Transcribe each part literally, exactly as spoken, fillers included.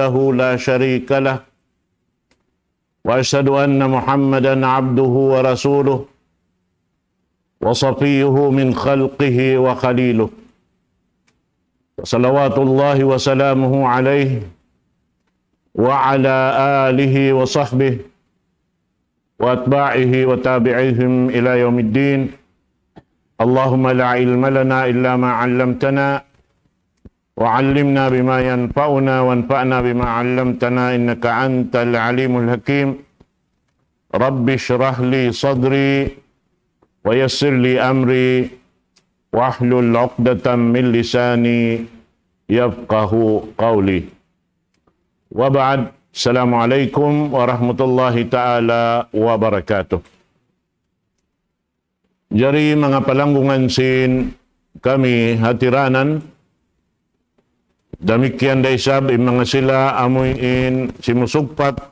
وحده لا شريك له، وأشهد أن محمدا عبده ورسوله، وصفيه من خلقه وخليله، وصلوات الله وسلامه عليه وعلى آله وصحبه وأتباعه وتابعيهم إلى يوم الدين. اللهم لا علم لنا إلا ما علمتنا، وعلمنا بما ينفعنا، وانفعنا بما علمتنا، إنك أنت العليم الحكيم. رب اشرح لي صدري، ويسر لي أمري، واحلل عقدة من لساني يفقه قولي. وبعد، السلام عليكم ورحمة الله تعالى وبركاته. Jari manga palanggungan sin kami hatiranan, damikkiyan da isab in manga sila amuin simusugpat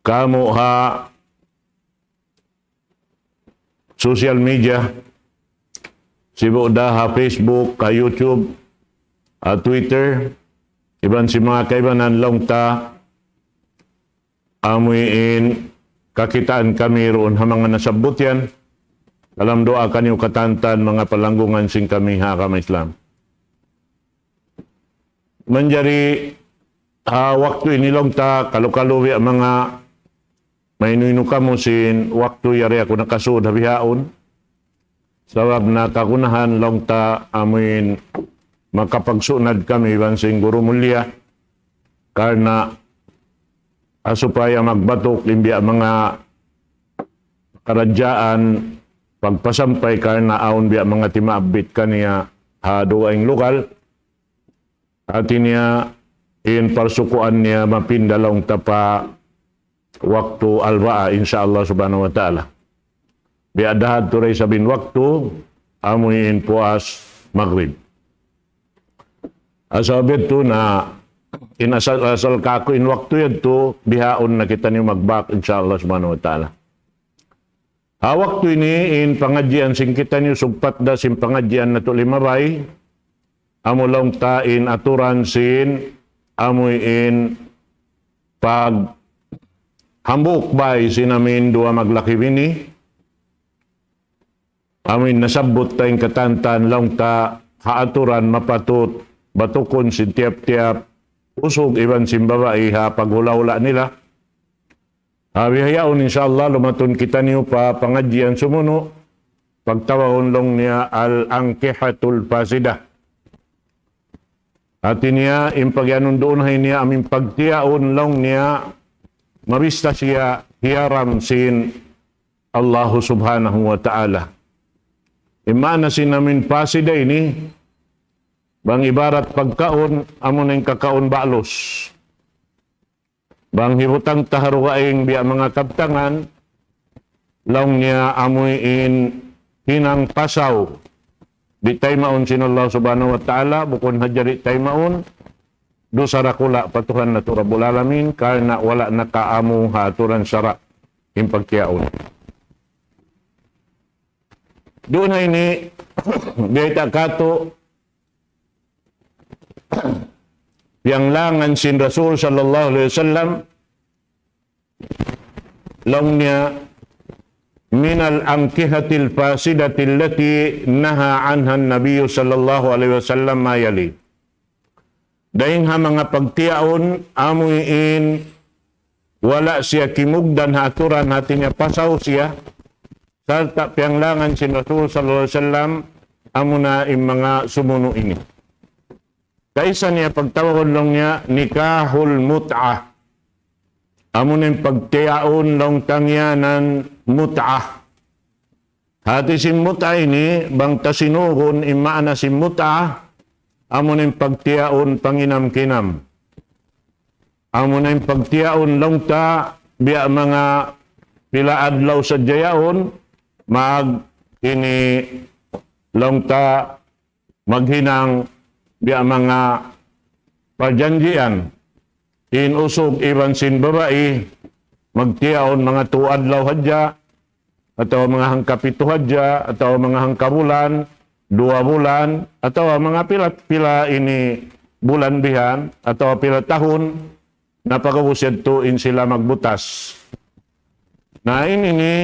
kamu ha social media, sibu' da ha Facebook, ha YouTube, ha Twitter, iban sin manga kaibanan laung ta, amuin kakitaan kami duun ha manga nasabbut yan. Alam duwaa kaniyu katantan manga palanggungan sin kami ha agama Islam. Manjari ha waktu ini laung ta kalu-kalu biya' manga mainu-inu kamu sin waktu yari aku nakasud ha bihaun. Sabab na kagunahan laung ta amuin makapagsunad kami iban sin guru mulia. Karna' ha supaya magbatuk in biya' manga karadjaan pagpasampay karna' awn biya' manga timaabbit kaniya ha dugaing lugal. Hati niya in parsukuan niya mapinda laung ta pa waktu albaa, insya Allah subhanahu wa ta'ala. Biya' da hadtu da isab in waktu amuin puas magrib. Asal biya' tu na in asal, asal kaku' in waktu yadtu bihaun na kitaniyu magbak, insya Allah subhanahu wa ta'ala. Ha waktu ini in pangadjian sin kitaniyu sugpat da sin pangadjian natu' limabay, amu laung ta in aturan sin amuin paghambuuk bay sin amuin duwa maglaki-bini, amuin nasabbut ta in katantan laung ta ha aturan mapatut batukun sin tiyap-tiyap usug iban sin babai ha paghula'-hula' nila. Ha bihaun, insya Allah, lumatun kitaniyu pa pangadjian sumunu', pagtawagun laung niya al-ankihatul fasidah. Hati niya, in pagiyanun duun ha ini amuin pagtiyaun laung niya, mabista siya hiyaram sin Allahu subhanahu wa ta'ala. In maana sin amuin fasida ini, bang ibarat pagkaun, amu na in kakaun balus. Bang hibutang ta ha dugaing biya' manga kabtangan, laung niya amuin hinang pasaw. Di' taymaun sin Allah subhanahu wa ta'ala, bukun hadja di' taymaun, dusa dakula' pa Tuhan natu' Rabbul Alamin, karna' wala' nakaamu ha aturan sara' in pagtiyaun. Duun ha ini, biyayta' katu', piyanglangan sin Rasul sallallahu alayhi wasallam, laung niya, من الأنكحة الفاسدة التي نهى عنها النبي صلى الله عليه وسلم ما يلي. Dayn ha manga pagtiyaun, amuin wala' siya kimugdan ha aturan, hati niya pasaw siya, sarta' piyanglangan sin Rasul sallallahu alayhi wasallam, amuna in manga sumunu' ini. Kaisa niya pagtawagun laung niya nikahul mut'ah. Amuna in pagtiyaun laung ta ngiyanan mut'ah. Hati sin mut'ah ini, bang ta sinugun in maana sin mut'ah, amuna in pagtiyaun panginam-kinam. Amuna in pagtiyaun laung ta, biya' manga pila adlaw sadja yaun, mag ini laung ta maghinang biya' manga parjanjian. In usug iban sin babai, magtiyaun manga tū adlaw hadja, atawa manga hangka pitu hadja, atawa manga hangka bulan, duwa bulan, atawa manga pila, pila ini bulan bihan, atawa pila tahun, na pag'ubus yadtu in sila magbutas. Na ini ini,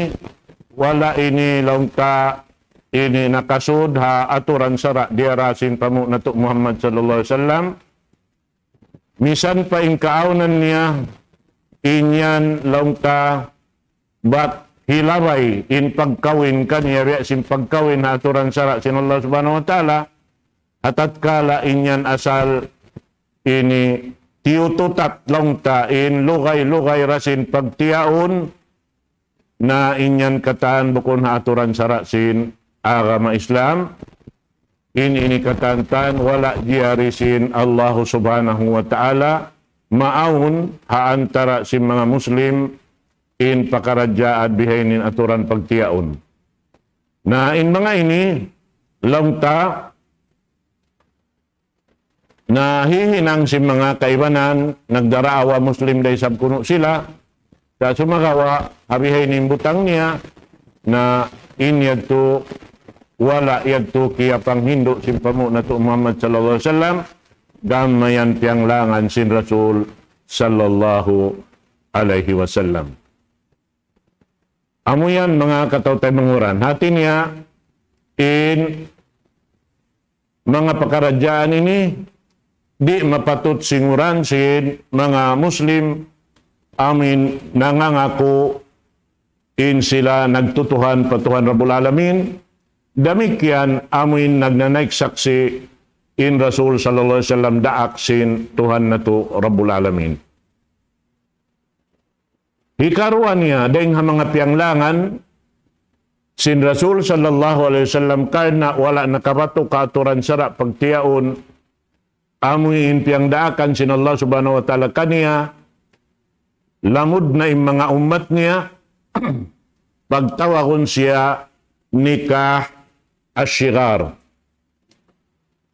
wala' ini laung ta ini nakasud ha aturan sara' diyara sin panghu' natu' Muhammad sallallahu alayhi wasallam. Misan pa in kaawnan niya, in yan laung ta bat hilabay in pagkawin kaniya biya' sin pagkawin ha aturan sara' sin Allah Subhanahu wa Ta'ala, ha tatkala in yan asal ini tiyututat laung ta in lugay-lugay ra sin pagtiyaun, na in yan katan bukun ha aturan sara' sin agama Islam. In ini katan wala' jiyari sin Allah Subhanahu wa Ta'ala, maawn ha antara sin manga Muslim in pakaradjaan bihaini in aturan pagtiyaun. Na in manga ini, laung ta, na hihinang sin manga kaibanan, nagdaraawa Muslim da isab kunu' sila, sa' sumagawa', ha bihaini in butang niya, na in yadtu, wala' yadtu kiyapanghindu' sin panghu' natu' Muhammad sallallahu alayhi wasallam, gam mayan piyanglangan sin Rasul sallallahu alayhi wasallam. Amu yan manga kataw-taymanghuran. Hati niya, in manga pakaradjaan ini, di' mapatut singuran sin manga Muslim, amuin nangangaku in sila nagtutuhan pa Tuhan Rabbul Alamin, damikkiyan amuin nagnanaik saksi' in Rasul sallallahu alayhi wasallam daak sin Tuhan natu' Rabbul Alamin. Hikaruwa niya, dayng ha manga piyanglangan sin Rasul sallallahu alayhi wasallam, karna' wala' nakabatuk ha aturan sara' pagtiyaun, amu in piyangdaakan sin Allah Subhanahu wa Ta'ala kaniya, lamud na in manga ummat niya, pagtawagun siya nikah asyigar.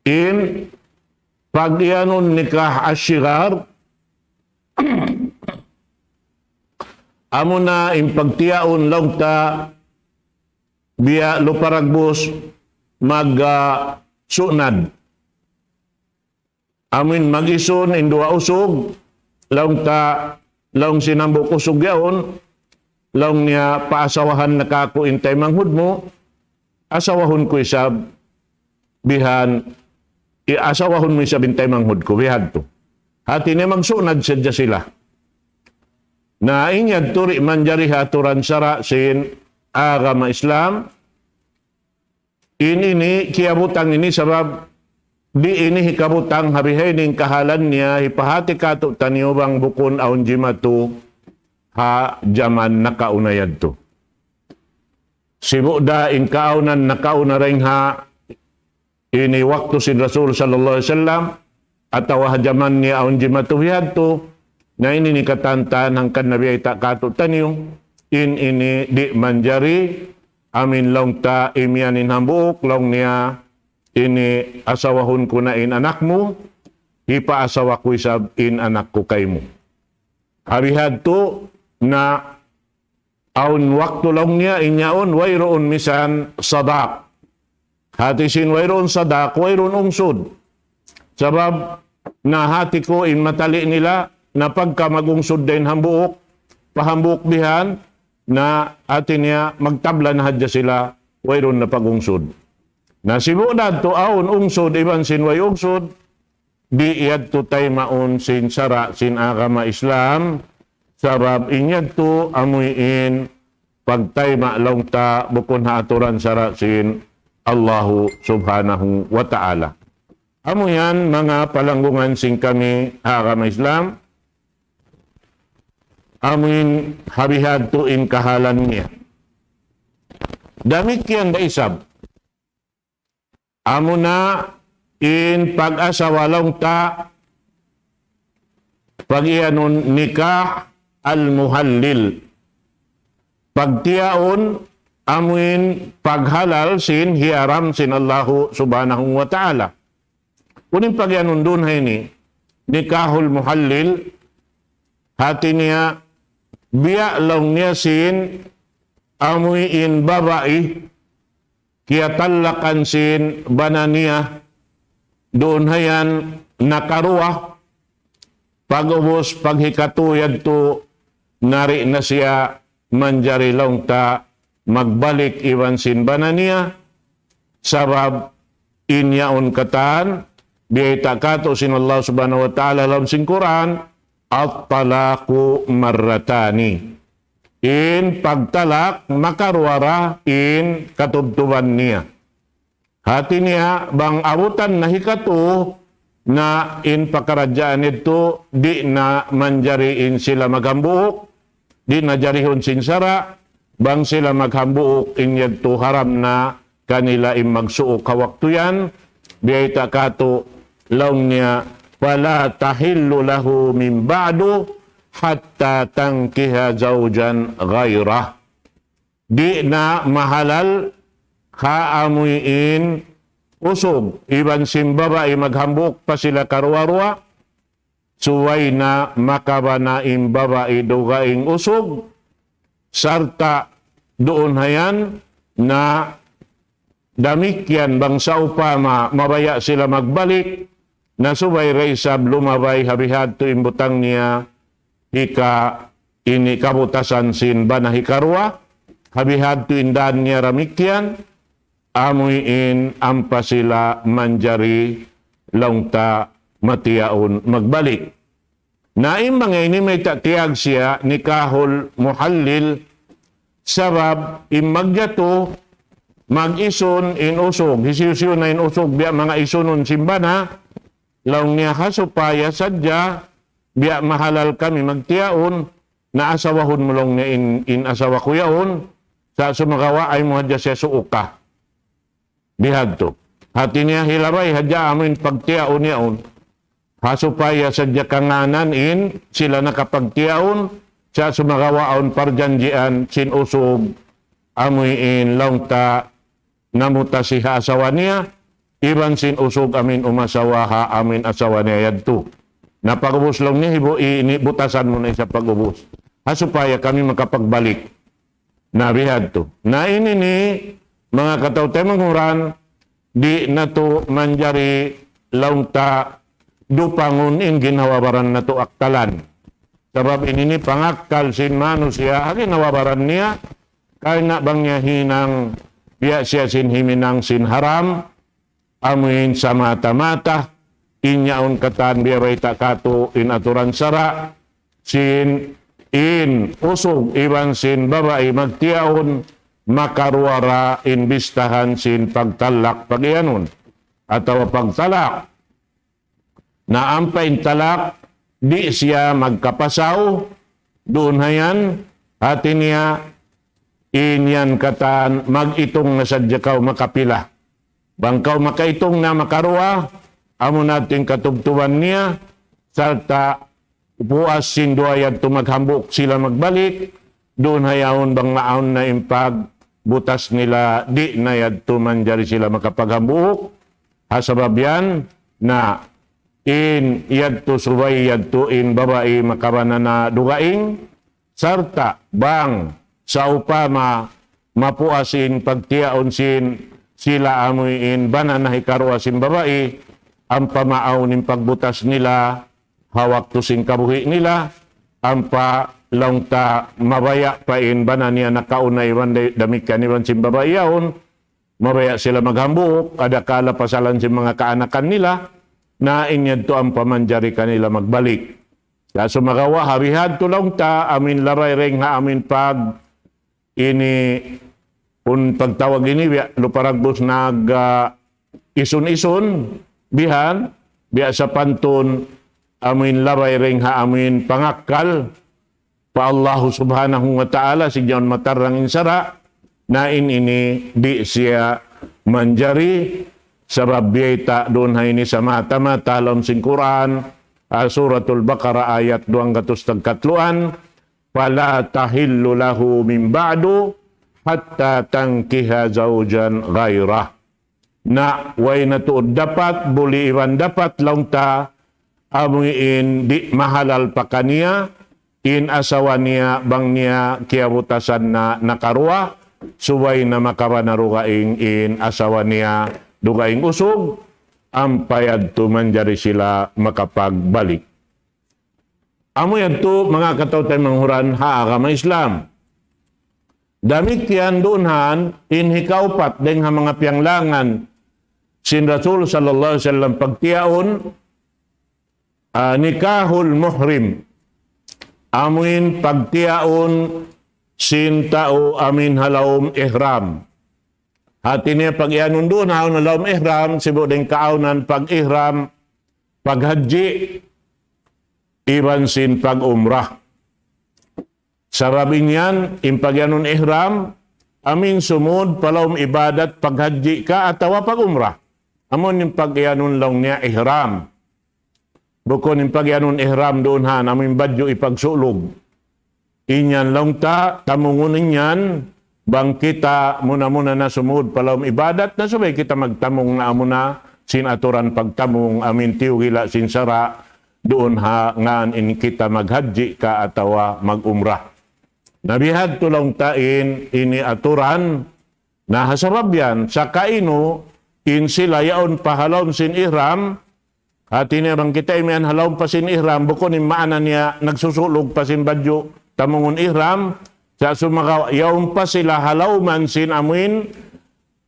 In pag-iyanun nikah asyigar, amuna in pagtiyaun laung ta biya' lupa ragbus mag, ah, sunad. Amuin mag-isun in duwa usug, laung ta, laung sin hambuuk usug yaun, laung niya paasawahan na kāku' in taymanghud mu, asawahun ku isab bihan, i-, asawahun mu isab in taymanghud ku, bihadtu. Hati niya magsunad sadja sila. Na in yadtu di' manjari ha aturan sara' sin agama Islam, in ini, kiyabutang ini sabab di' ini hikabutang ha bihaini in kahalan niya, hipahati kātu'niyu bang bukun awn jimatu ha jaman nakauna yadtu. Sibu' da in kaawnan nakauna dayng ha ini waktu sin Rasul sallallahu alayhi wasallam, atawa ha jaman niya awn jimatu bihadtu, na ini in katantan hangkan nabiayta' kātu'niyu, in ini di' manjari, amuin laung ta imiyan in hambuuk, laung niya ini asawahun ku na in anak mu, hipaasawa ku isab in anak ku kaymu. Ha bihadtu na awn waktu laung niya in yaun wayruun misan sadaq. Hati sin wayruun sadaq, wayruun ungsud. Sabab na hati ku in matali nila, na pagka mag-ungsud da in hambuuk, pa hambuuk bihan, na hati niya magtabla na hadja sila, wayruun na pag-ungsud. Na sibu' da tu awn ungsud, iban sin way ungsud, di' yadtu taymaun sin sara' sin agama Islam, sabab in yadtu amuin pagtayma' laung ta bukun ha aturan sara' sin Allahu Subhanahu wa Ta'ala. Amu yan manga palanggungan sin kami ha agama Islam, amuin ha bihadtu in kahalan niya. Damikkiyan da isab. Amuna in pag-asawa laung ta, pag-iyanun nikah al-muhallil. Pagtiyaun amuin paghalal sin hiyaram sin Allahu Subhanahu wa Ta'ala. Unu in pag-iyanun duun ha ini, nikahul muhallil, hati niya, biya' laung niya sin amuin babai, kiyatallakan sin bana niya, duun ha yan, nakaruwa, pag'ubus paghikatu yadtu na di' na siya manjari laung ta magbalik iban sin bana niya, sabab in yaun katan, biyayta' katu' sin Allah Subhanahu wa Ta'ala ha lawm sin Qur'an, الطلاق مرتان. In pagtalak makaruwa ra in katubtuban niya. Hati niya, bang abutan na hikatu, na in pakaradjaan yadtu, di' na manjari in sila maghambuuk, di' na jarihun sin sara', bang sila maghambuuk in yadtu haram na kanila in magsuuk ha waktu yan, biyayta' katu' laung niya, فلا تحل له من بعد حتى تنكح زوجا غيره. Di' na mahalal ha amuin usug, iban sin babai maghambuuk pa sila karuwa-ruwa, subay na makabana in babai dugaing usug, sarta' duun hayan na damikkiyan bang sawpama mabaya' sila magbalik, na subay da isab lumabay ha bihadtu in butang niya, hika ini kabutasan sin bana hikaruwa, ha bihadtu in dan niya damikkiyan, amuin ampa sila manjari laung ta matiyaun magbalik. Na in manga ini mayta' tiyawag siya nikahul muhallil, sabab in magjatu mag-isun in usug, hisiyu-siyu na in usug biya' manga isunun sin bana, laung niya ha supaya sadja biya' mahalal kami magtiyaun, na asawahun mu laung niya in, in asawa ku yaun, sa' sumagawa' ayaw mu hadja siya suuka. Bihadtu. Hati niya hilabay hadja amuin pagtiyaun yaun. Ha supaya sadja kangānan in sila nakapagtiyaun, sa' sumagawa' awn parjanjian sin usug, amuin laung ta namutasi ha asawa niya, iban sin usug amuin umasawa ha amuin asawa niya yadtu. Na pag'ubus laung niya hibu-, ini butasan mu na isab pag'ubus. Ha supaya kami makapagbalik. Na bihadtu. Na ini ini, manga kataw-taymanghuran, di' natu' manjari laung ta dupangun in ginhawa-baran natu' akkalan. Sabab ini ini pangakkal sin manusiya', ha ginhawa-baran niya, karna' bang niya hinang biya' siya sin himinang sin haram, amuin samata-mata, in yaun katan biya' bayta' katu' in aturan sara', sin in usug iban sin babai magtiyaun, makaruwa ra in bistahan sin pagtalak pagiyanun, atawa pagtalak. Na ampa in talak, di' siya magkapasaw, duun hayan, hati niya, in yan katan, mag-itung na sadja kaw makapila. Bang kaw makaitung na makaruwa, amu na in katubtuban niya, sarta' puas sin duwa yadtu maghambuuk sila magbalik, duun hayaun bang maawn na in pagbutas nila, di' na yadtu manjari sila makapaghambuuk, ha sabab yan na in yadtu subay yadtu in babai makabana na dugaing, sarta' bang sawpama mapuas in pagtiyaun sin sila amuin bana na hikaruwa sin babai, ampa maawn in pagbutas nila ha waktu sin kabuhi' nila, ampa laung ta mabaya' pa in bana niya nakauna iban da-, damikkiyan iban sin babai yaun, mabaya' sila maghambuuk, adakala pasalan sin manga kaanakan nila, na in yadtu ampa manjari kanila magbalik. Sa' sumagawa' ha bihadtu laung ta, amuin labay dayn ha amuin pag ini, un pagtawag ini, biya' lupa dagbus nag, ah, isun-isun, bihan, biya' sapantun, amuin labay dayn ha amuin pangakkal, pa Allahu Subhanahu wa Ta'ala, sin yaun matarrang in sara', na in ini di' siya manjari, sabab biyayta' duun ha ini samata-mata ha lawm sin Qur'an, ah, Suratul Baqarah ayat duwanggatus tagkatluan, فلا تحل له من بعد حتى تنكح زوجا غيره. Na, way na tuud dapat, buli iban dapat laung ta, amuin di' mahalal pa kaniya, in asawa niya, bang niya kiyabutasan na nakaruwa, subay na makabana dugaing in asawa niya, dugaing usug, ampa yadtu manjari sila makapagbalik. Amu yadtu manga kataw-taymanghuran ha agama Islam. Damikkiyan duun han in hikaupat dayng ha manga piyanglangan sin Rasul sallallahu alayhi wasallam pagtiyaun, ah, nikahul muhrim. Amuin pagtiyaun sin tau amuin ha lawm ihram. Hati niya pag-iyanun duun ha lawm ihram, sibu' dayng kaawnan pag-ihram, paghajji, iban sin pag-umrah. Sabab in yan, in pag-iyanun ihram, amuin sumud pa lawm ibadat paghajji ka atawa pag-umrah. Amun in pag-iyanun laung niya ihram. Bukun in pag-iyanun ihram duun han, amuin badju' ipagsulug. In yan laung ta, tamungun in yan, bang kita muna-muna na sumud pa lawm ibadat na subay kita magtamung na amuna sin aturan pagtamung amuin tiyugila sin sara' duun ha ngan in kita maghajji ka atawa mag-umrah. Na bihadtu laung ta in ini aturan, na ha sabab yan, sakainu in sila yaun pa ha lawm sin ihram, hati niya bang kita imiyan ha lawm pa sin ihram, bukun in maana niya nagsusulug pa sin badju', tamungun ihram, sa' sumagawa' yaun pa sila ha lawman sin amuin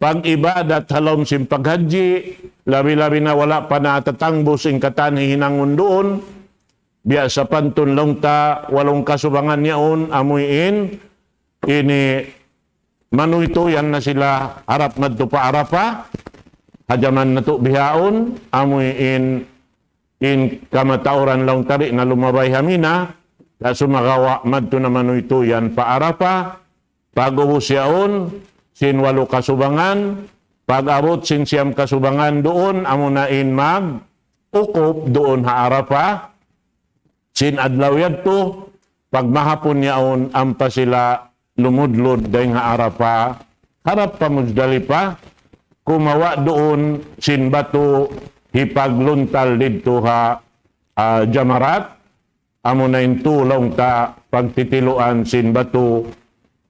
pag-ibadat ha lawm sin paghajji, labi-labi na wala' pa natatangbus in katan hihinangun duun, biya' sapantun laung ta, walu kasubangan yaun, amuin, ini manuytuyan na sila harap madtu pa Arafah, ha jaman natu' bihaun, amuin, in kamatauran laung ta di' na lumabay ha Mina, sa' sumagawa' madtu na manuytuyan pa Arafah, pag-ubus yaun, sin walu kasubangan, pag-abut sin siyam kasubangan duun, amuna in mag-ukuf duun ha Arafah, sin adlaw yadtu, pagmahapun yaun ampa sila lumudlud dayng ha Arafah, harap pa Muzdalifah, kumawa' duun sin batu hipagluntal didtu ha, ah, jamarat, amuna in tu laung ta pagtitiluan sin batu,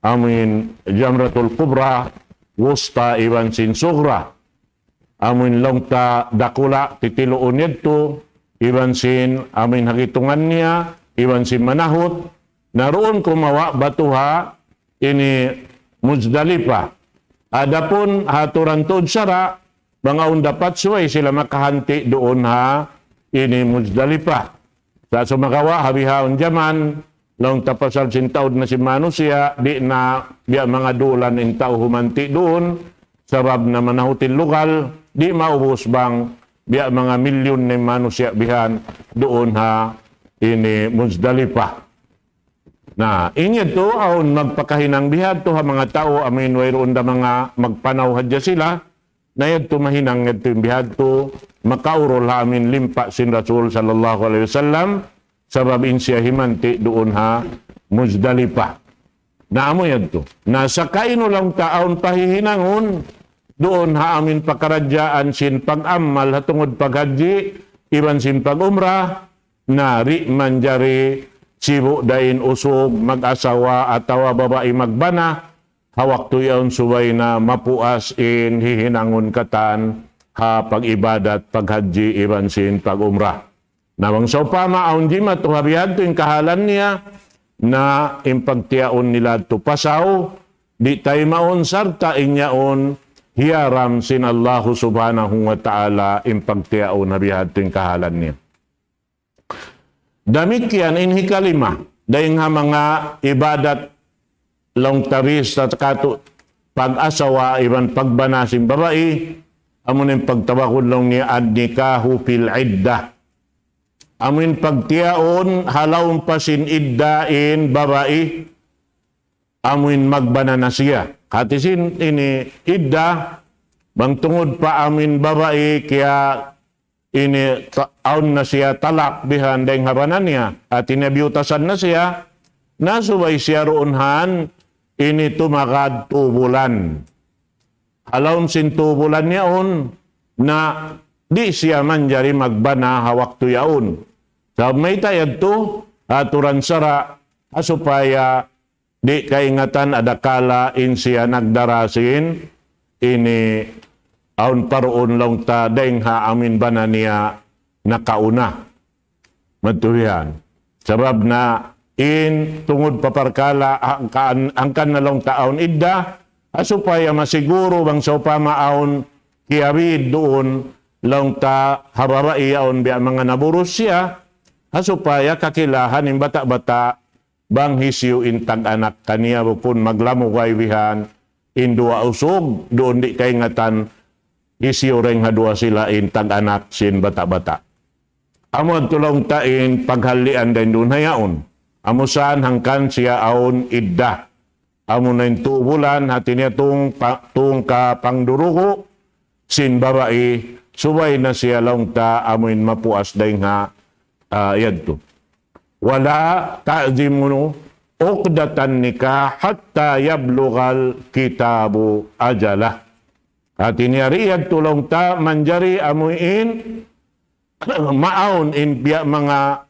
amuin Jamratul Kubra, Wusta, iban sin Sugra. Amuin laung ta dakula' titiluun yadtu, iban sin amuin hagitungan niya, iban sin manahut, na duun kumawa' batu ha ini Muzdalifah. Adapun ha aturan tuud sara', bang awn dapat subay sila makahanti' duun ha ini Muzdalifah. Sa' sumagawa' ha bihaun jaman, laung ta pasal sin taud na sin manusiya', di' na biya' manga dulan in tau humanti' duun, sabab na manahut in lugal, di' maubus bang biya' manga milyun na in manusiya' bihan duun ha ini Muzdalifah. Na, in yadtu awn magpakahinang bihadtu ha manga tau amuin wayruun da manga magpanaw hadja sila, na yadtu mahinang yadtu in bihadtu, makaurul ha amuin limpa' sin Rasul sallallahu alayhi wasallam, sabab in siya himanti' duun ha Muzdalifah. Na amu yadtu. Na sakainu laung ta awn pahihinangun, duun ha amuin pakaradjaan sin pag-amal ha tungud paghajji, iban sin pag-umrah, na di' manjari sibu' da in usug mag-asawa atawa babai magbana, ha waktu yaun subay na mapuas in hihinangun katan ha pag-ibadat, paghajji, iban sin pag-umrah. Na bang sawpama awn jimatu ha bihadtu in kahalan niya, na in pagtiyaun nila yadtu pasaw, di' taymaun sarta' in yaun hiyaram sin Allahu Subhanahu wa Ta'ala in pagtiyaun ha bihadtu in kahalan niya. Damikkiyan in hikalima, dayng ha manga ibadat laung ta biya' sa katu' pag-asawa iban pagbana sin babai, amu in pagtawagun laung niya an-nikahu fil iddah. Amu in pagtiyaun ha lawm pa sin idda in babai, amu in magbana na siya. Hati sin ini idda, bang tungud pa amu in babai kiya ini ta-, awn na siya talak bihan dayng ha bana niya, hati niya biyutasan na siya, na subay siya duun han ini tumagad tu bulan. Ha lawm sin tu bulan yaun, na di' siya manjari magbana ha waktu yaun. Sabab mayta' yadtu, aturan sara', ha supaya di' kaingatan adakala in siya nagdara sin ini awn paruun laung ta dayng ha amuin bana niya nakauna. Matuwihan. Sabab na in tungud pa parkala' hangkan, hangkan na laung ta awn idda, ha supaya masiguru bang sawpama awn kiyabid duun laung ta ha babai yaun biya' manga naburus siya, ha supaya kakilahan in bata'-bata' bang hisiyu in tag-anak kaniya bukun maglamugay bihan in duwa usug, duun di' kaingatan hisiyu dayng ha duwa sila in tag-anak sin bata'-bata'. Amu yadtu laung ta in paghallian dayn duun ha yaun. Amu sa hangkan siya awn idda. Amu na in tū bulan, hati niya tūng pa-, tūng kapangdurugu sin babai, subay na siya laung ta amuin mapuas dayng ha, ah, yadtu. ولا تعزموا عقدة النكاح حتى يبلغ الكتاب أجله. Hati niya ri yadtu laung ta manjari amuin maawn in biya' manga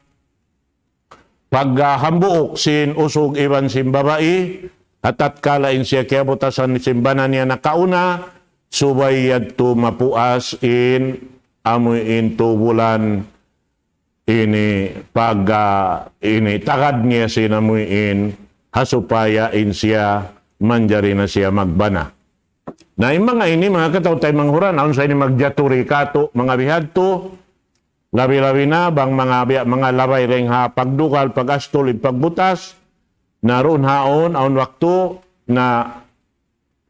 paghambuuk sin usug iban sin babai, ha tatkala in siya kiyabutasan sin bana niya nakauna, subay yadtu mapuas in amuin tū bulan ini pag, ah, ini tagad niya sin amuin ha supaya in siya manjari na siya magbana. Na in manga ini, manga kataw-taymanghuran, awn sa ini magjatu ri katu', manga bihadtu, labi-labi na bang manga biya', manga labay dayng ha pagdugal, pag-astul, in pagbutas, na duun ha yaun, awn waktu, na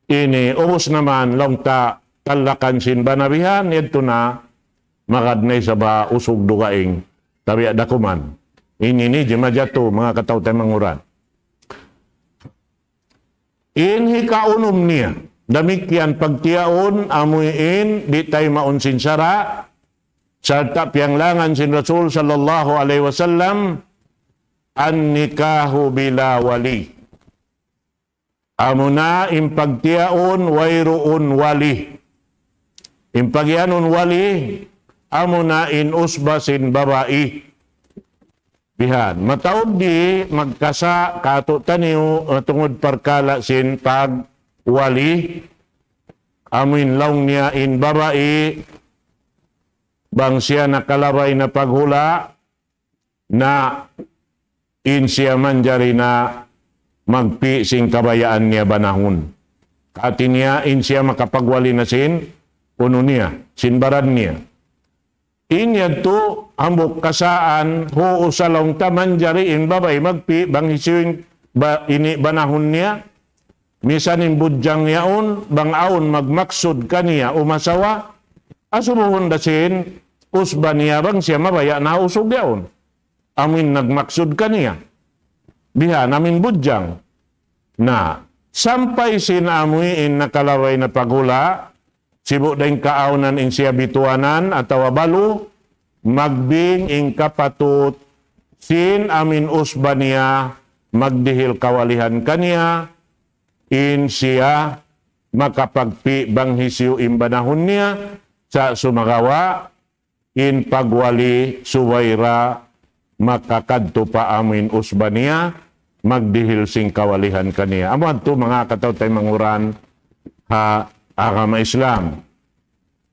ini ubus na man laung ta talakan sin bana bihan, yadtu na magad na isab ha usug dugaing, tabiya' da kuman. Ini ini jimajatu, manga kataw-taymanghuran. In hikaunum niya, damikkiyan pagtiyaun, amuin di' taymaun sin sara', sarta' piyanglangan sin Rasul sallallahu alayhi wasallam, النكاح بلا ولي. Amuna in pagtiyaun wayruun wali. In pagiyanun wali, amuna in usba sin babai. Bihan. Mataud di' magkasa' katu'taniyu, eh, tungud parkala' sin pagwali. Amuin laung niya in babai, bang siya nakalabay na paghula', na in siya manjari na magpi' sin kabayaan niya banahun. Hati niya in siya makapagwali na sin unu niya, sin baran niya. In yadtu hambuuk kasaan, hu usa laung ta manjari in babai magpi' bang hisiyu in ba-, ini banahun niya, misan in budjang yaun, bang awn magmaksud kaniya umasawa, asubuhun da sin usba niya bang siya mabaya' na usug yaun. Amuin nagmaksud kaniya. Bihan amuin budjang. Na, sampay sin amuin nakalabay na paghula', sibu' da in kaawnan in siya bituanan atawa balu, magbing in kapatut sin amuin usba niya, magdihil kawalihan kaniya, in siya makapagpi' bang hisiyu in banahun niya, sa' sumagawa', in pagwali subay da makakadtu pa amuin usba niya, magdihil sin kawalihan kaniya. Amu yadtu manga kataw-taymanghuran ha agama Islam.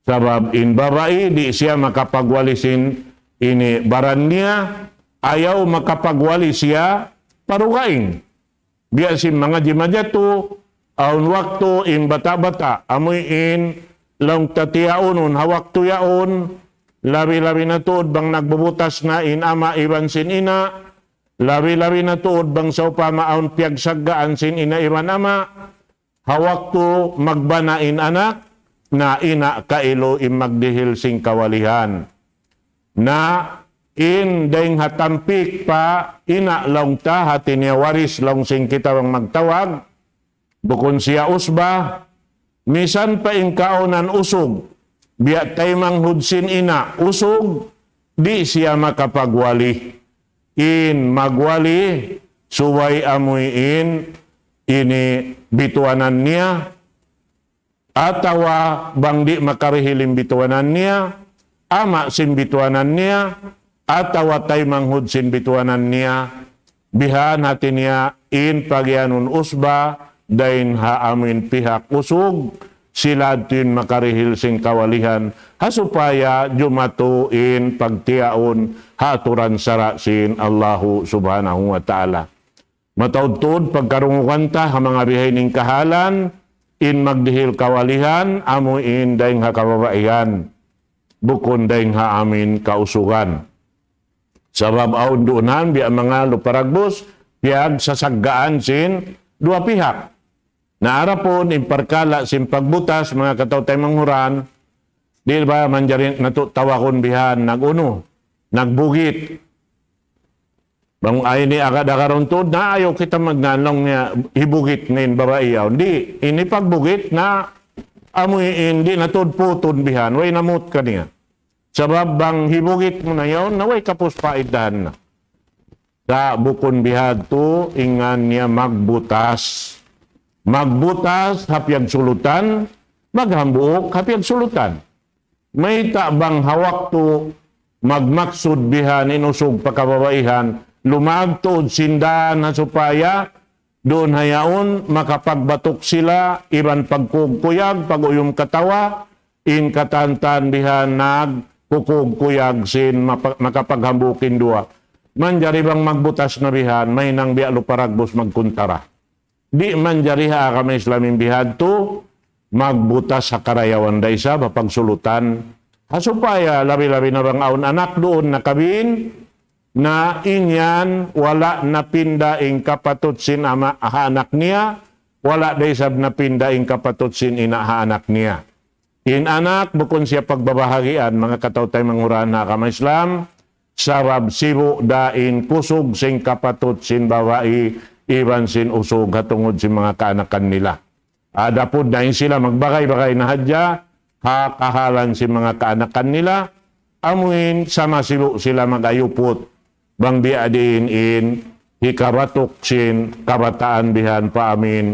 Sabab in babai di' siya makapagwali sin ini baran niya, ayaw makapagwali siya pa dugaing. Biya' sin manga jimajatu, awn waktu in bata'-bata', amuin laung ta tiyaunun ha waktu yaun, labi-labi na tuud bang nagbubutas na in ama' iban sin ina', labi-labi na tuud bang sawpama awn piyagsaggaan sin ina' iban ama', ha waktu magbana in anak, na ina' kailu in magdihil sin kawalihan. Na in dayng ha tampik pa ina' laung ta, hati niya waris laung sin kita bang magtawag, bukun siya usba, misan pa in kaawnan usug, biya' taymanghud sin ina' usug, di' siya makapagwali. In magwali, subay amuin ini bituanan niya, atawa bang di' makarihil in bituanan niya, ama' sin bituanan niya, atawa taymanghud sin bituanan niya, bihan hati niya in pagiyanun usba, dayn ha amuin pihak usug, sila tuud in makarihil sin kawalihan, ha supaya jumatu in pagtiyaun ha aturan sara' sin Allahu Subhanahu wa Ta'ala. Mataud-tuud pagkarungugan ta ha manga bihaini kahalan, in magdihil kawalihan, amu in dayng ha kababaihan, bukun dayng ha amin kausugan. Sabab awn duun biya' manga lupa dagbus, piyagsasaggaan sin duwa pihak. Na adapun in parkala' sin pagbutas, manga kataw-taymanghuran, di' ba manjari natu' tawagun bihan nag-unu, nagbugit. Bang ini agad-agad tuud na ayaw kita magngan laung niya hibugit na in babai yaun. Di', ini pagbugit na amu in di' na tuud putun bihan, way namut kaniya. Sabab bang hibugit mu na yaun, na way kapus paidahan na. Sa' bukun bihadtu, in ngan niya magbutas. Magbutas ha piyagsulutan, maghambuuk ha piyagsulutan. Mayta' bang ha waktu magmaksud bihan in usug pa kababaihan, lumagtuud sin dān ha supaya duun ha yaun makapagbatuk sila, iban pagkugkuyag, pag-uyum katawa, in katantan bihan nagkukugkuyag sin mapa-, makapaghambuuk in duwa. Manjari bang magbutas na bihan, mahinang biya' lupa dagbus magkuntara. Di' manjari ha agama Islam in bihadtu, magbutas ha karayawan da isab ha pagsulutan. Ha supaya labi-labi na bang awn anak duun nakabin, na in yan wala' napinda in kapatut sin ama' ha anak niya, wala' da isab napinda in kapatut sin ina' ha anak niya. In anak bukun siya pagbabahagian, manga kataw-taymanghuran ha agama Islam, sabab sibu' da in kusug sin kapatut sin babai iban sin usug ha tungud sin manga kaanakan nila. Adapun na in sila magbagay-bagay na hadja ha kahalan sin manga kaanakan nila, amuin sama sibu' sila mag-ayuput bang biya' diin in hikabatuk sin kabataan bihan pa amin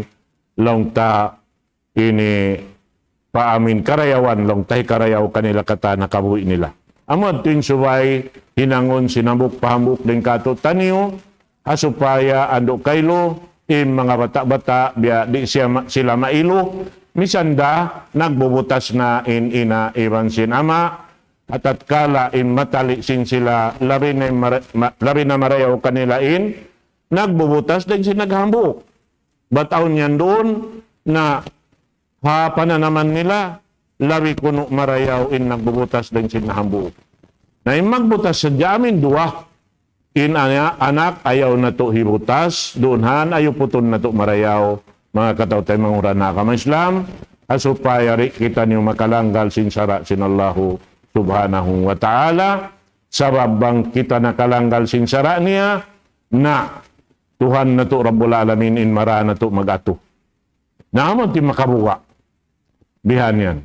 laung ta ini pa amin karayawan, laung ta hikarayaw kanila katan ha kabuhi' nila. Amu yadtu in subay hinangun sin hambuuk pa hambuuk dayn kātu'niyu, ha supaya andu' kailu, in manga bata'-bata', biya' di' siya ma-, sila mailu, misan da nagbubutas na in ina' iban sin ama', ha tatkala in matali' sin sila, labi na in mara-, ma-, labi na marayaw kanila in nagbubutas dayn sin naghambuuk. Bat awn yan duun na ha pananaman nila, labi kunu' marayaw in nagbubutas dayn sin naghambuuk. Na in magbutas sadja amin duwa, in ana-, anak ayaw natu' hibutas, duun han ayuputun natu' marayaw, manga kataw-taymanghuran ha agama Islam, ha supaya di' kitaniyu makalanggal sin sara' sin Allahu Subhanahu wa Ta'ala, sabab bang kita nakalanggal sin sara' niya, na Tuhan natu' Rabbul Alamin in mara natu' mag-atu. Na amu in makabuga'. Bihan yan.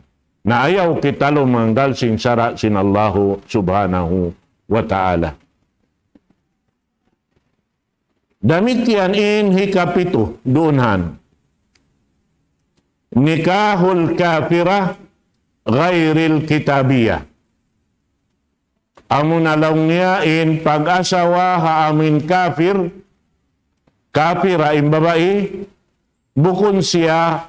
Na ayaw kita lumanggal sin sara' sin Allahu Subhanahu wa Ta'ala. Damikkiyan in hikapitu, duun han. Nikahul kafirah ghairil kitabiyah. Amuna laung niya in pag-asawa ha amin kafir, kafira in babai, bukun siya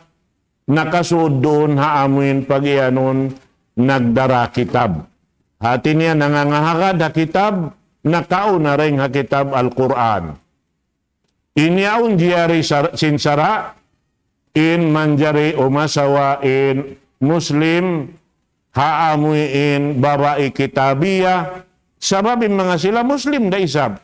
nakasud duun ha amin pag-iyanun nagdara kitab. Hati niya nangangahagad ha kitab, nakauna dayn ha kitab Al-Qur'an. In yaun jari sar-, sin sara', in manjari umasawa in Muslim, ha amuin babai kitabiya, sabab in manga sila Muslim da isab.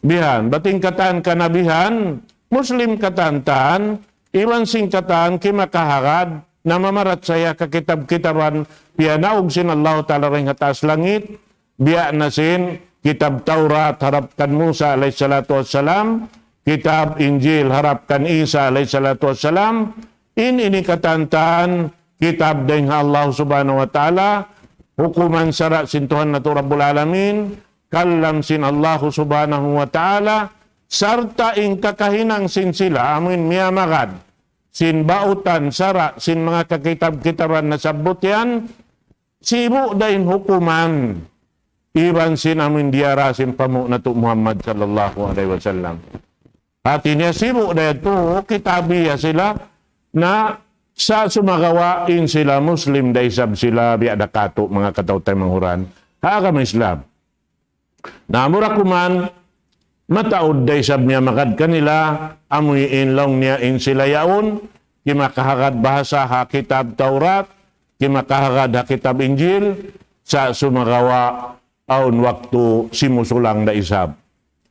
Bihan, bat in katan kanabihan, Muslim katan-katan, iban sin katan kimakahagad, na mamarachaya ka kitab-kitaban, piyanaug sin Allahu Ta'ala dayn ha taas langit, biya' na sin kitab Taurat harap kan Musa alayhi salatu wassalam, kitab Injil harap kan Isa alayhi salatu wassalam, in ini katan-katan kitab dayn ha Allah Subhanahu wa Ta'ala, hukuman sara' sin Tuhan natu' Rabbul Alamin, kalam sin Allah Subhanahu wa Ta'ala, sarta' in kakahinang sin sila, amuin miyamagad sin bautan sara' sin manga kakitab-kitaban nasabbut yan, sibu' da in hukuman iban sin amuin diyara sin panghu' natu' Muhammad sallallahu alayhi wasallam. Hati niya sibu' da yadtu kitabiya sila na Sa' sumagawa' in sila Muslim da isab sila biya' da katu' manga kataw-taymanghuran ha agama Islam. Na mura kuman, mataud da isab niya magad kanila, amuin laung niya in sila yaun, kimakahagad bahasa ha kitab Taurat, kimakahagad ha kitab Injil, sa' sumagawa' awn waktu simusulang da isab.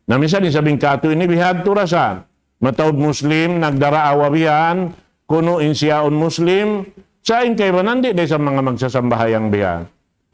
Na minsan isab in katu' ini bihadtu rasan. Mataud Muslim, nagdaraawa bihan, kunu' in siyaun Muslim, sa' in kaibanan di' da isab manga magsasambahayang bihan.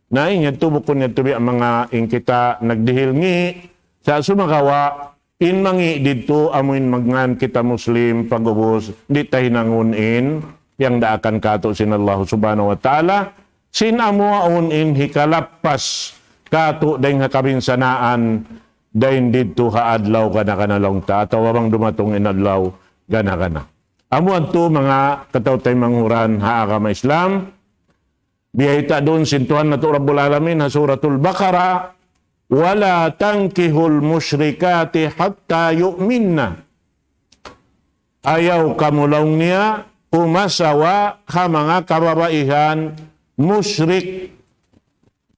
Na in yadtu bukun yadtu biya' manga in kita nagdihil ngi', sa' sumagawa', in mangi' didtu amuin magngan kita Muslim pag'ubus, di' ta hinangun in, piyangdaakan katu' sin Allah Subhanahu wa Ta'ala, sin amu yaun in hikalappas katu' dayn ha kabinsanaan, dayn didtu ha adlaw gana-gana laung ta, atawa bang dumatung in adlaw gana-gana. Amu yadtu manga kataw-taymanghuran ha agama Islam, biyayta' duun sin Tuhan natu' Rabbul Alamin ha Suratul Baqarah, ولا تنكحوا المشركات حتى يؤمن. Ayaw kamu laung niya umasawa ha manga kababaihan mushrik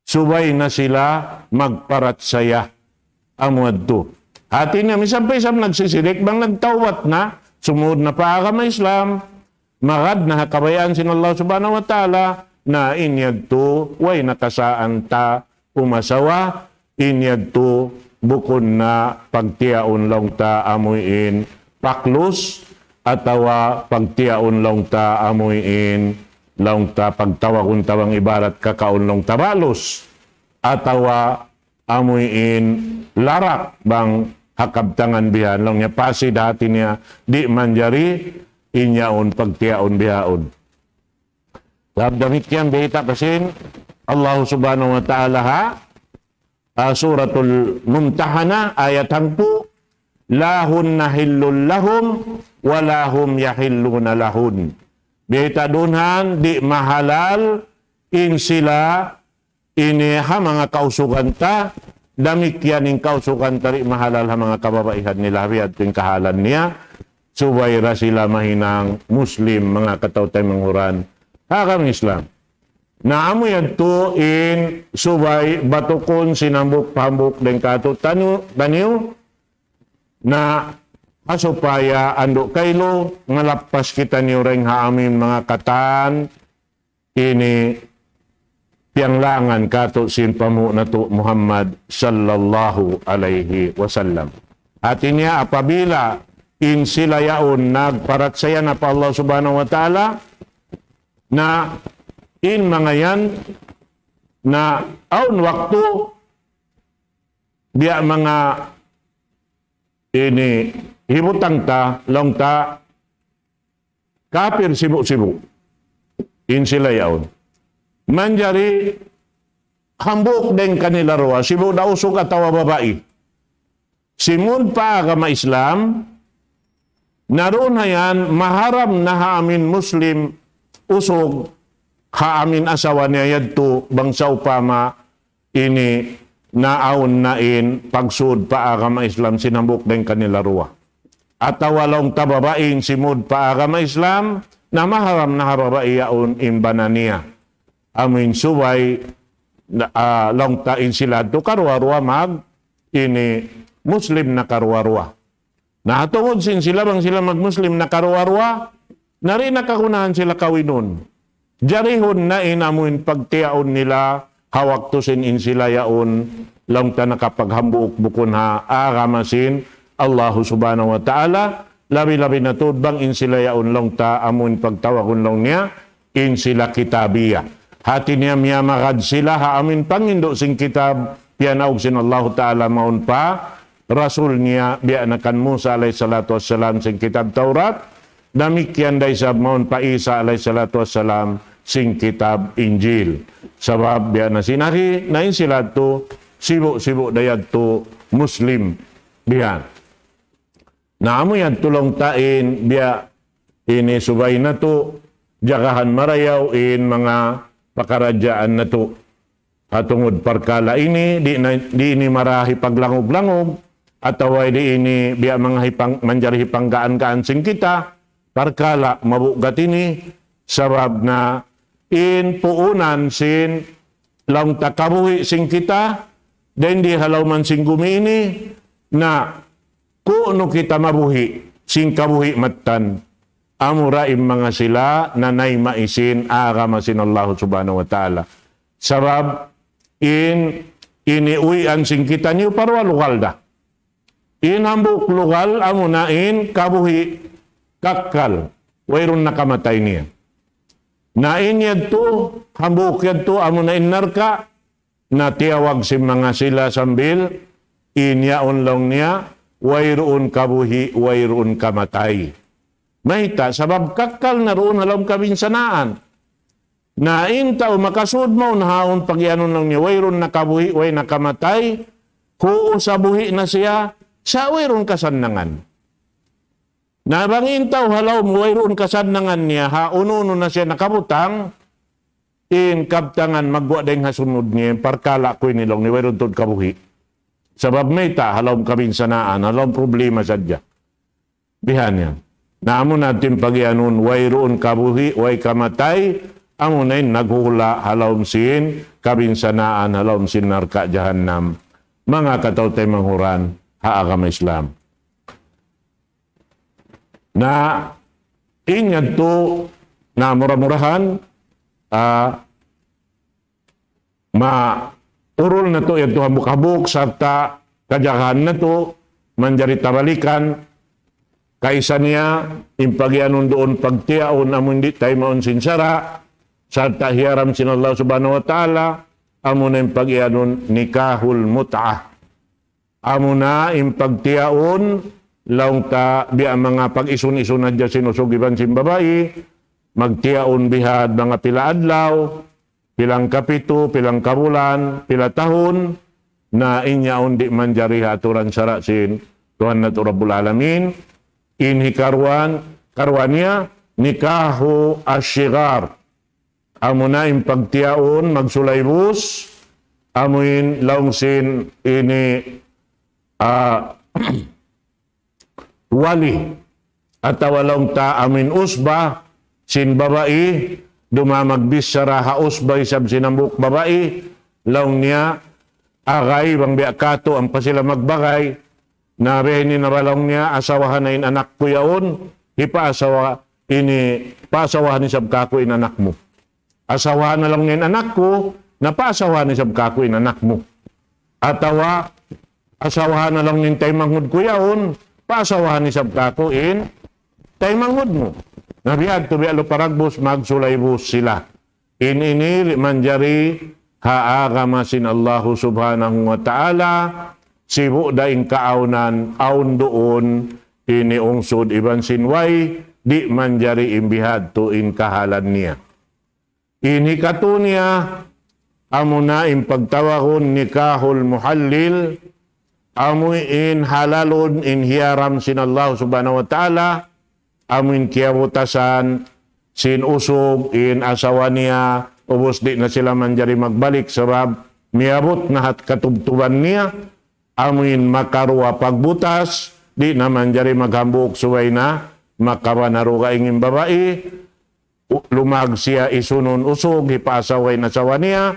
subay na sila magparachaya. Amu yadtu. Hati niya, misan pa isab nagsisirik, bang nagtawbat na, sumud na pa agama Islam, magad na ha kabayaan sin Allah Subhanahu wa Ta'ala, na in yadtu, way na kasaan ta umasawa, in yadtu, bukun na pagtiyaun laung ta amuin paklus, atawa pagtiyaun laung ta amuin laung ta pagtawagun ta bang ibarat kakaun laung ta balus, atawa amuin larak bang ha kabtangan bihan laung niya pasid hati niya di' manjari in yaun pagtiyaun bihaun. Sabab damikkiyan bayta' pa sin Allah Subhanahu wa Ta'ala ha, ah, Suratul Mumtahana ayat hangpu', لا هن حل لهم ولا هم يحلون لهن. Bayta' duun han, di' mahalal in sila ini ha manga kausugan ta, damikkiyan in kausugan ta di' mahalal ha manga kababaihan nila, biya' ha yadtu in kahalan niya, subay da sila mahinang Muslim, manga kataw-taymanghuran ha agama Islam. Na amu yadtu in subay batukun sin hambuuk-hambuuk dayn kātu'niyu, na ha supaya andu' kailu, ngalappas kitaniyu dayn ha amuin manga katan, ini piyanglangan kātu' sin panghu' natu' Muhammad sallallahu alayhi wasallam. Hati niya apabila in sila yaun nagparachaya na pa Allah Subhanahu wa Ta'ala, na in manga yan, na awn waktu biya' manga ini hibutang ta, laung ta, kapir sibu'-sibu'. In sila yaun. Manjari hambuuk dayn kanila duwa, sibu' da usug atawa babai. Simud pa agama Islam, na duun ha yan, maharam na ha amuin Muslim usug, ha amuin asawa niya yadtu, bang sawpama ini naawn na in pagsud pa agama Islam sin hambuuk dayn kanila duwa. Atawa laung ta babai in simud pa agama Islam, na maharam na ha babai yaun in bana niya. Amuin subay, na, ah, laung ta in sila yadtu karuwa-ruwa mag, ini Muslim na karuwa-ruwa. Na tungud sin sila bang sila mag-Muslim na karuwa-ruwa, na di' na kagunahan sila kawinun. Jarihun na in amuin pagtiyaun nila ha waktu sin in sila yaun laung ta nakapaghambuuk bukun ha agama sin Allahu Subhanahu wa Ta'ala, labi-labi na tuud bang in sila yaun laung ta amuin pagtawagun laung niya, in sila kitabiya. Hati niya miyamagad sila ha amuin panghindu' sin kitab, piyanaug sin Allahu Ta'ala mawn pa Rasul niya, biya' na kan Musa alayhi salatu wassalam sin kitab Taurat, damikkiyan da isab mawn pa Isa alayhi salatu wassalam sin kitab Injil. Sabab biya' na sin agi, na in sila yadtu, sibu'-sibu' da yadtu Muslim. Biya' yan. Na amu yan laung ta in biya' ini subay natu', jagahan marayaw in manga pakaradjaan natu'. Ha tungud parkala' ini, di' na, di' ini marayaw hipaglangug-langug, atawa di' ini biya' manga hipang-, manjari hipanggaan-gaan sin kita, parkala' mabugat ini, Sabab na in puunan sin laung ta kabuhi' sin kita, dayn di ha lawm sin gumi ini, na kunu' kita mabuhi' sin kabuhi' mattan. Amura in manga sila nanayma' sin agama sin Allah Subhanahu wa Ta'ala. Sabab in ini uwian sin kitaniyu pa duwa lugal da. In hambuuk lugal amuna in kabuhi' kakkal, wayruun na kamatay niya. Na in yadtu, hambuuk yadtu amuna in narka', na tiyawag sin manga sila sambil in yaun laung niya, wayruun kabuhi', wayruun kamatay. Mayta', sabab kakkal na duun ha lawm kabinsanaan. Na in tau makasud mawn ha yaun pagiyanun laung niya, wayruun na kabuhi', way na kamatay, kuusa buhi' na siya, sa' wayruun kasannangan. Na bang in tau ha lawm wayruun kasannangan niya, ha unu-unu na siya nakabutang, in kabtangan magguwa' dayng ha sunud niya, parkala' ku ini laung niya, wayruun tuud kabuhi'. Sabab mayta', ha lawm kabinsanaan, ha lawm problema sadja. Bihan yan. Na amuna in pagiyanun, wayruun kabuhi', way kamatay, amuna in naghuhula' ha lawm sin kabinsanaan, ha lawm sin narka' jahannam. Manga kataw-taymanghuran ha agama Islam. Na in yadtu, na mura-murahan, ah, maurul natu' yadtu hambuuk-hambuuk sarta' kajagahan natu' manjari tabalikan. Kaisa niya in pagiyanun duun pagtiyaun amun di' taymaun sin sara', sarta' hiyaram sin Allah Subhanahu wa Ta'ala, amuna in pagiyanun nikahul mut'ah. Amuna in pagtiyaun, laung ta biya' manga pag-isun-isun hadja sin usug iban sin babai, magtiyaun bihad manga pila adlaw, pilang kapitu, pilang kabulan, pila tahun, na in yaun di' manjari ha aturan sara' sin Tuhan natu' Rabbul Alamin. In hikaruwa, karuwa niya, nikahu ashigar. Amuna in pagtiyaun, magsulaybus, amuin laung sin ini, ah, wali, atawa laung ta amuin usba, sin babai, duma magbichara ha usba isab sin hambuuk babai, laung niya, agay, bang biya' katu', ampa sila magbagay, na biya' ini na ba laung niya, asawahan na in anak ku yaun, hipaasawa, ini, paasawahan isab kaku' in anak mu. Asawahan na laung niya in anak ku, na paasawahan isab kaku' in anak mu. Atawa, asawahan na laung niya in taymanghud ku yaun, paasawahan isab kaku' in taymanghud mu. Na biya' tu biya' lu paragbus, magsulaybus sila. In ini manjari ha agama sin Allahu Subhanahu wa Ta'ala, sibu' da in kaawnan, awn duun, ini ungsud iban sin way, di' manjari in bihadtu in kahalan niya. In hikatu niya, amuna in pagtawagun nikahul muhallil, amu in halalun in hiyaram sin Allah Subhanahu wa Ta'ala, amu in kiyabutasan sin usug in asawa niya, ubus di' na sila manjari magbalik sabab miyabut na hat katubtuban niya, amu in makaruwa pagbutas, di' na manjari maghambuuk subay na makabana dugaing in babai, u-, lumag siya isunun usug, hipaasawa in asawa niya,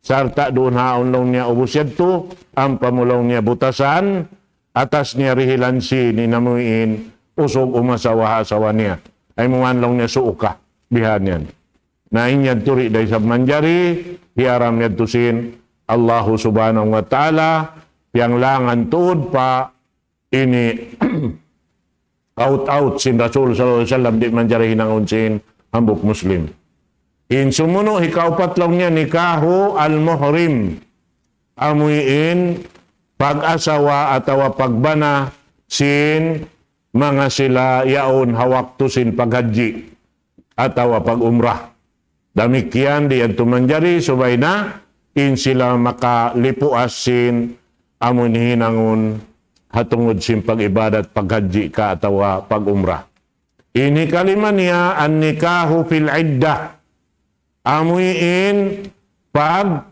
sarta' duun haun laung niya ubus yadtu, ampa mu laung niya butasan, atas niya rihilan sin in amu in usug umasawa ha asawa niya. Ay mu man laung niya suuka, bihan yan. Na in yadtu di' da isab manjari, hiyaram yadtu sin Allahu Subhanahu wa Ta'ala, piyanglangan tuud pa ini out-out sin Rasul sallallahu alayhi wasallam, di' manjari hinangun sin hambuuk Muslim. In sumunu' hikaupat laung niya nikahu al-muhrim. Amu in pag-asawa atawa pagbana sin manga sila yaun ha waktu sin paghajji atawa pag-umrah. Damikkiyan di' yadtu manjari subay na in sila makalipuas sin amu in hinangun ha tungud sin pag-ibadat paghajji ka atawa pag-umrah. In hikalima niya an-nikahu fil iddah. Amu in pag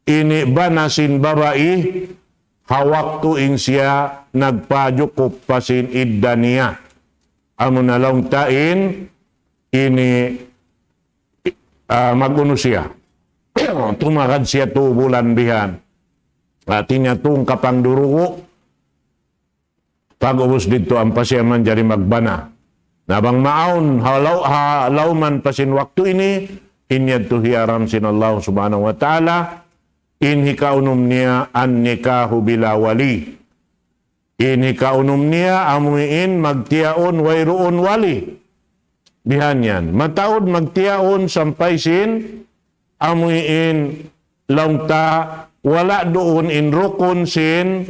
ini bana sin babai ha waktu in siya nagpajukup pa sin idda niya. Amu na laung ta in ini ah, mag-unu siya. Tumagad siya tu bulan bihan. Hati niya tungkapang durugu. Pag-ubus didtu ampa siya manjari magbana. Na bang maawn, ha law-, ha lawman pa sin waktu ini, in yadtu hiyaram sin Allah Subhanahu wa Ta'ala, in hikaunum niya an-nikahu bila wali. In hikaunum niya amuin magtiyaun wayruun wali. Bihan yan. Mataud magtiyaun sampay sin amuin laung ta wala' duun in rukun sin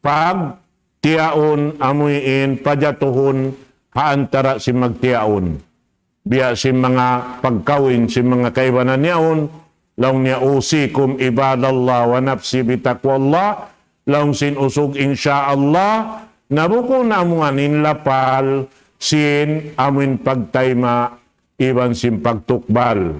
pagtiyaun amuin pajatuhun ha antara' sin magtiyaun. Biya' sin manga pagkawin sin manga kaibanan yaun, laung niya أوصيكم عباد الله ونفسي بتقوى الله, laung sin usug insya Allah, na bukun amuin lapal sin amuin pagtayma' iban sin pagtukbal.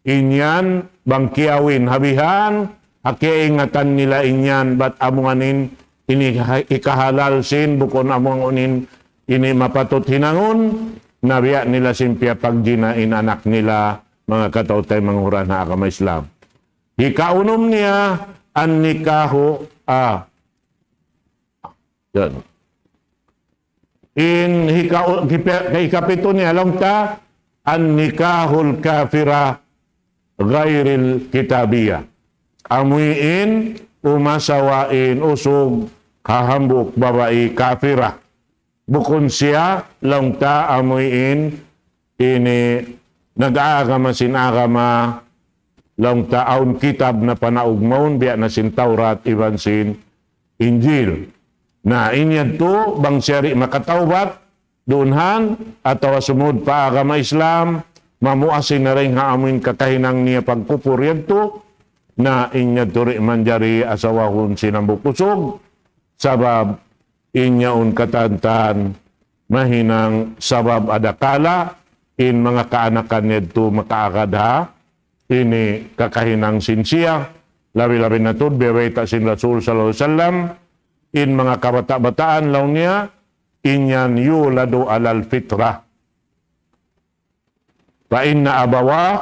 In yan, bang kiyawin ha bihan, ha kiyaingatan nila in yan, bat amuin ini ha-, hikahalal sin, bukun amuin ini mapatut hinangun, na biya' nila sin piyapagjina in anak nila, manga kataw-taymanghuran ha agama Islam. Hikaunum niya, an-nikahu, ah, yan. In hika-, hipa-, hikapitu niya laung ta, النكاح الكافرة غير الكتابية. Amuin umasawa in usug ha hambuuk babai kafira. Bukun siya laung ta amuin ini nag-agama sin agama laung ta awn kitab na panaug mawn biya' na sin Tawrat iban sin Injil. Na, in yadtu, bang siya di' makatawbat, duun han, atawa sumud pa agama Islam, mamuas na dayn ha amuin kakahinang niya pagkupur yadtu, na in yadtu di' manjari asawahun sin hambuuk usug, sabab in yaun katantan, mahinang sabab adakala, in manga kaanakan yadtu makaagad ha, ini kakahinang sin siya, labi-labi na tuud, biya' bayta' sin Rasul sallallahu alayhi wasallam, in manga kabata'-bataan laung niya, in yan يولد على الفطرة. فإن أبواه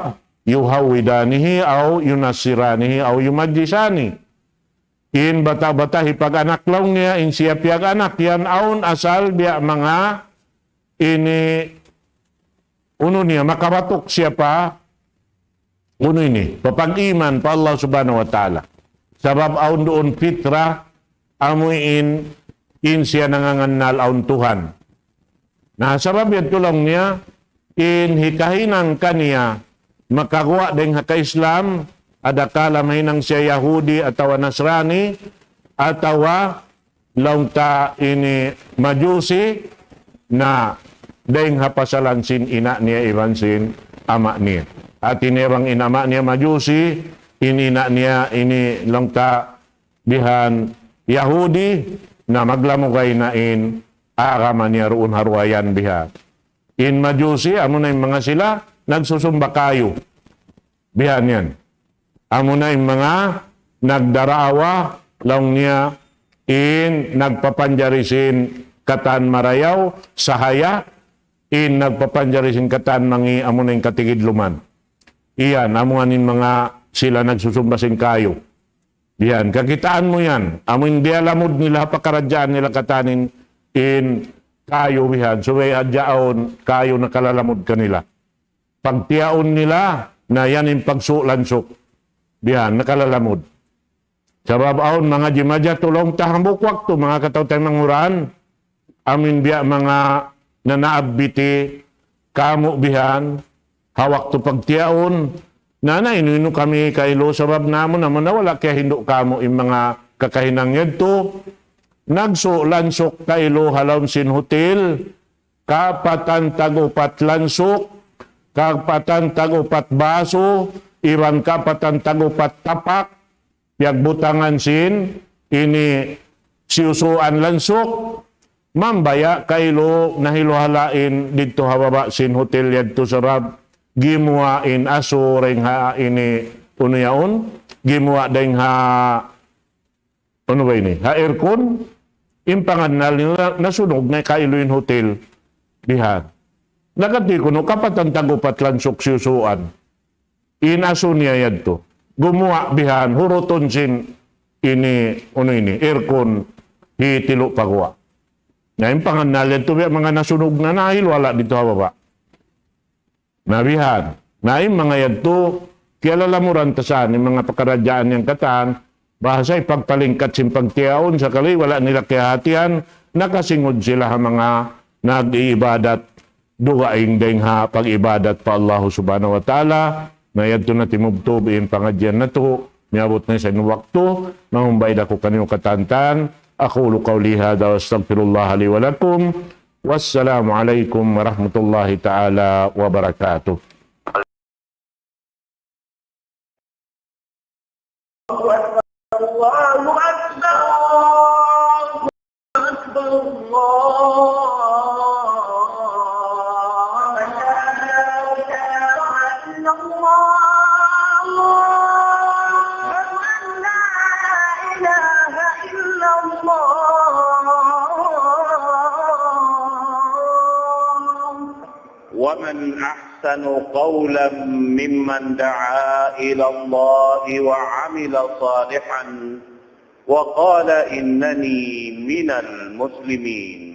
يهودانه أو ينصرانه أو يمجسانه. In bata'-bata' hipag-anak laung niya, in siya piyag-anak yan, awn asal biya' manga ini unu niya, makabatuk siya pa unu ini, papag-iman pa Allah Subhanahu wa Ta'ala. Sabab awn duun fitra, amuin in siya nangangannal awn Tuhan. Na, sabab yadtu laung niya, in hikahinang kaniya, makaguwa' dayn ha ka-Islam, adakala mahinang siya Yahudi atawa Nasrani, atawa laung ta ini Majusi, na dayn ha pasalan sin ina' niya iban sin ama' niya. Hati niya bang in ama' niya Majusi, in ina' niya ini laung ta bihan Yahudi, na maglamugay na in agama niya duun ha duwa yan bihan. In Majusi, amuna in manga sila, nagsusumba kayu. Bihan yan. Amuna in manga nagdaraawa, laung niya, in nagpapanjari sin katan marayaw, sahaya, in nagpapanjari sin katan mangi', amuna in katigidluman. Iyan, amuna in manga sila nagsusumba sin kayu. Yan, kakitaan mu yan. Amu in diyalamud nila, pakaradjaan nila katan in, in kayu bihan. Subay hadja awn kayu nakalalamud kanila. Pagtiyaun nila, na yan in pagsu' lansuk. Bihan, nakalalamud. Sabab awn manga jimajatu laung ta hambuuk waktu, manga kataw-taymanghuran. Amu in biya' manga nanaab biti kamu' bihan, ha waktu pagtiyaun, na, na inu-inu kami kailu sabab namu', namu' na wala' kiyahindu' kamu' in manga kakahinang yadtu, nagsu' lansuk kailu ha lawm sin hotel, kapatan tag-upat lansuk, kapatan tag-upat basu, iban kapatan tag-upat tapak, piyagbutangan sin ini siyusuan lansuk, mambaya' kailu nahiluhala' in didtu ha baba' sin hotel yadtu sabab gimuwa' in asu dayn ha ini unu yaun, gimuwa' dayn ha unu ba ini? Ha aircon, in pangannal nila nasunug na kailu in hotel. Bihan. Nagkati kunu' kapatan tag-upat lansuk siyusuan. in asu niya yadtu. Gumuwa' bihan, hurutun sin ini, unu ini, aircon, hitilu' pa guwa'. Na in pangannal yadtu biya' manga nasunug na nahil wala' didtu ha baba'. Na bihan. Na in manga yadtu, kiyalalamuran ta sa in manga pakaradjaan yan katan, bahasa ipagpalingkat sin pagtiyaun, sakali wala' nila kiyahatihan, nakasingud sila ha manga nag-iibadat, dugaing dayn ha pag-ibadat pa Allah Subhanahu wa Ta'ala, na yadtu na timubtub in pangadjian natu', miyabut na isab in waktu, mangumbay da aku kaniyu katantan, أقول قولي هذا وأستغفر الله لي ولكم. والسلام عليكم ورحمة الله تعالى وبركاته. الله أكبر، الله أكبر، الله أكبر، الله أكبر. أشهد أن لا إله إلا الله. أشهد أن لا إله إلا الله. ومن أحسن قولا ممن دعا إلى الله وعمل صالحا وقال إنني من المسلمين.